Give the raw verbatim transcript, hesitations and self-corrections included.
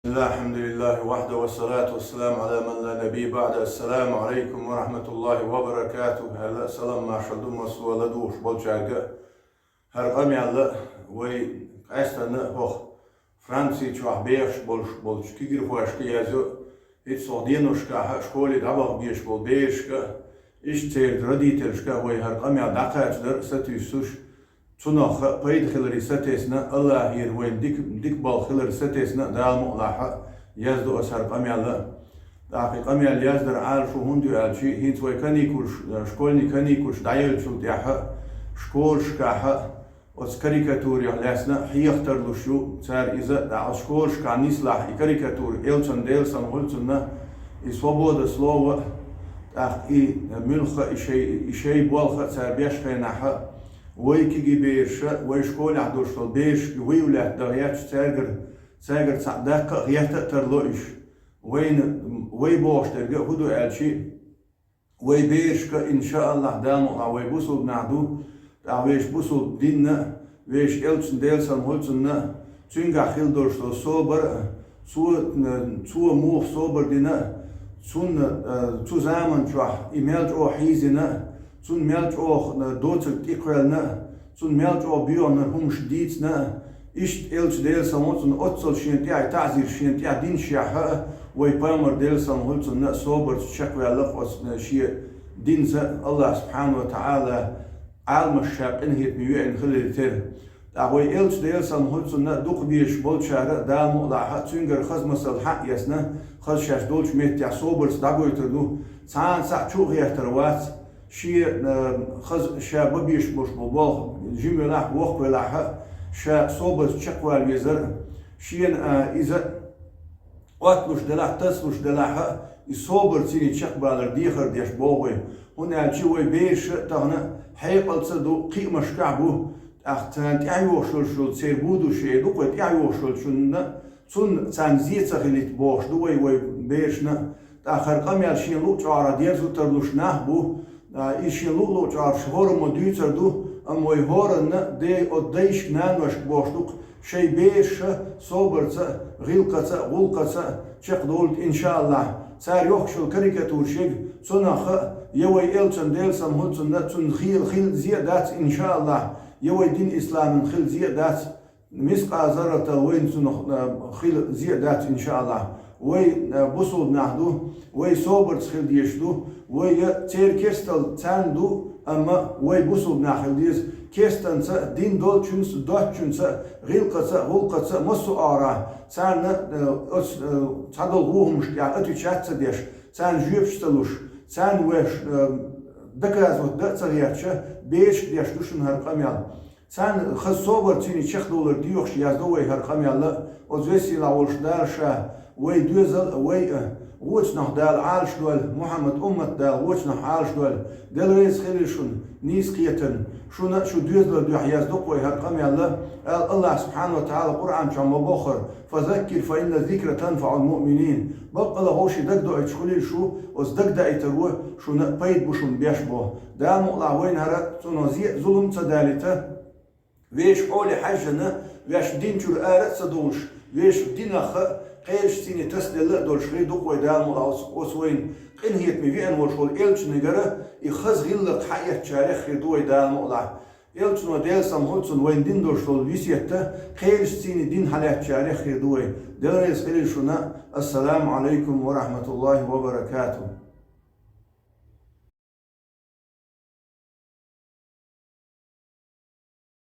بسم الله، الحمد لله وحده، والصلاة والسلام على من لا نبي بعده. السلام عليكم ورحمة الله وبركاته. Аьлла, салам-маршал ду массо а ладугӀуш болчаьрга. ХӀара къамаьл вай къаьстта а хӀокху Франци чохь бехаш болуш болчу кегирхошка язйо, хӀинца хӀокху деношкахь школе дӀабаха безаш болу берашка, иштта церан родителашка вай хӀара къамаьл дӀакхачадар а сатуьйсуш, цунах а пайда хиларе сатесна, Аллахьера вайна дика, дика балха хиларе сатесна, Дала мукъалахь а, яздо аса хӀара къамаьл. ТӀаккха и къамаьл яздар Ӏалашо хӀунда ю аьлча, хӀинца вай каникулаш, школьный каникулаш дӀаеллачул тӀаьхьа, школашкахь а оцу карикатурех лаьцна хьеха тарлуш ю цара иза, тӀаккха оцу школашкахь нислахь и карикатура, элчан, Делан салам хуьлда цунна, и свобода слова, тӀаккха и муьлхха а, и шай, и шай болх а цара беш хенахь а, вай кегий бераш а, вай школехь долуш долу бераш а вуй лаьтта дан гӀерташ, цаьргара, цаьргара цхьаъ даккха а гӀерта а тарло уьш. Вайна, вай бохуш дерг а хӀун ду аьлча, вай берашка, иншааллахь, Дала мукъалахь, вай бусулба нах ду, тӀаккха вешан бусулба дин а, вешан элчан, Делан салам хуьлда цунна, цуьнгахь хилла долуш долу собар а, цо, цо муха собар дина а, цунна, цу заман чохь и мел чӀогӀа хьийзина а, цунна мел чӀогӀа доцург тӀекхоьллина а, цунна мел чӀогӀа боьхна хӀумаш дийцина а, иштта элча, Делан салам хуьлда цунна, оццул шена тӀехь, таӀзир шена тӀехь динашехь а, вай пайхамар, Делан салам хуьлда цунна, собарца чекхваьлла оцу шен динца, Аллахь субхьанаху ва таӀала Ӏаламаш ша къинхетаме веана хиларе терра. ТӀаккха вай элча, Делан салам хуьлда цунна, дукха безаш болчара а, Дала мукъалахь а, цуьнгара хаза масал хьаэцна, хаза шаьш долчу меттехь собарца дӀагойтур ду, цхьана схьа чу а гӀертар вац, шен, а, хаза ша бан безаш болуш болу болх жима велахь а, воккха велахь а, ша собарца чекхвала везар а, шена, а, иза отталуш делахь а, тасалуш делахь а, и собарца цуьнан чекхбалар дехар деш боху вай. ХӀунда аьлча вай бераш а тахана хьекъалца а ду, кхиамашкахь а бу, тӀаккха царна тӀаьхьайогӀуш йолуш йолу церан будущее ду-кх вай, тӀаьхьайогӀуш йолчунна, цунна царна зен ца хилийта бохуш ду вай, вай берашна а. ТӀаккха хӀара къамел шена луъу чӀогӀарах дерзо тарлуш нах а бу, а, иза шена луъу-луъу чӀогӀарах хӀораммо дуьйцур ду, амма вай хӀоранна а, де, оцу дайшка, наношка бохуш ду-кх, шайн бераш а собарца а, гӀиллакхаца а, гӀуллакхаца а чекхдовлуьйту, иншааллахь. Цара йохкуш йолу карикатураш ерг, цунах а, я вай элчан, Делан салам хуьлда цунна, цунна хила, хила зе а дац, иншааллахь, я вай дин исламан хила зе а дац, мискъал зарратал вайна цунах, а, хила зе а дац, иншааллахь. Вай, а, бусулба нах ду, вай собарца хила дезаш ду, вай я церан керстал царна ду, амма вай бусулба нах хила деза. Керстанца а, дин долчуьнца а, доцчуьнца а, гӀиллакхаца а, гӀуллакхаца а, массо а агӀорахь, царна, а, оцу, а, цхьадолу вухамашна тӀехь отвечать ца деш, царна жоьпаш ца луш, царна вай, а, доказывать дан а ца гӀерташ, берашка деш ду шуна хӀара къамел. Царна хаза собар, цуьнан чекхдовлар доьхуш яздо вай хӀара къамел а, оцу веза-сийлахь волчу Дала Ша вай доьзал а, вай а, вочунах Дала Ӏалашдойла, Мухьаммад уммат Дала вочунах Ӏалашдойла. Дела реза хуьлийла шуна нийса кхетарна. Шуна а, шун доьзалан дуьхьа яздо-кх вай хӀара къамел а, аьлла Аллахь субхьанаху ва таӀала Къуръан чохь ма боххура: «Фазаккир, фа инна зикра танфаӀул муъминин». Баккъала а вовшийн дагадоуьйтуш хуьлийла шу, оцу дагадаийтаро шуна пайда бу шуна беш боху. Дала мукъалахь вайна хӀара цунах зе а, зулам а ца далийта, вешан хьоле хьаьжжина, вешан дин чуьра ара а ца довлуш, вешан динах а кхераш, цуьнан тасаделла а долуш хир ду-кх вай, Дала мукъалахь, оцу, оцу вайна къинхетаме веана волуш волу элчанегара и хаза гӀиллакх хьаэцначарех хир ду вай, Дала мукъалахь. Элчано, Делан салам хуьлда цунна, вайна дина долуш долу весет а кхераш, цуьнан дин хьалаьцначарех хир ду вай. Дела реза хуьлийла шуна. Ассаламу Ӏалайкум ва рахьматуллахӀи ва баракатухӀ.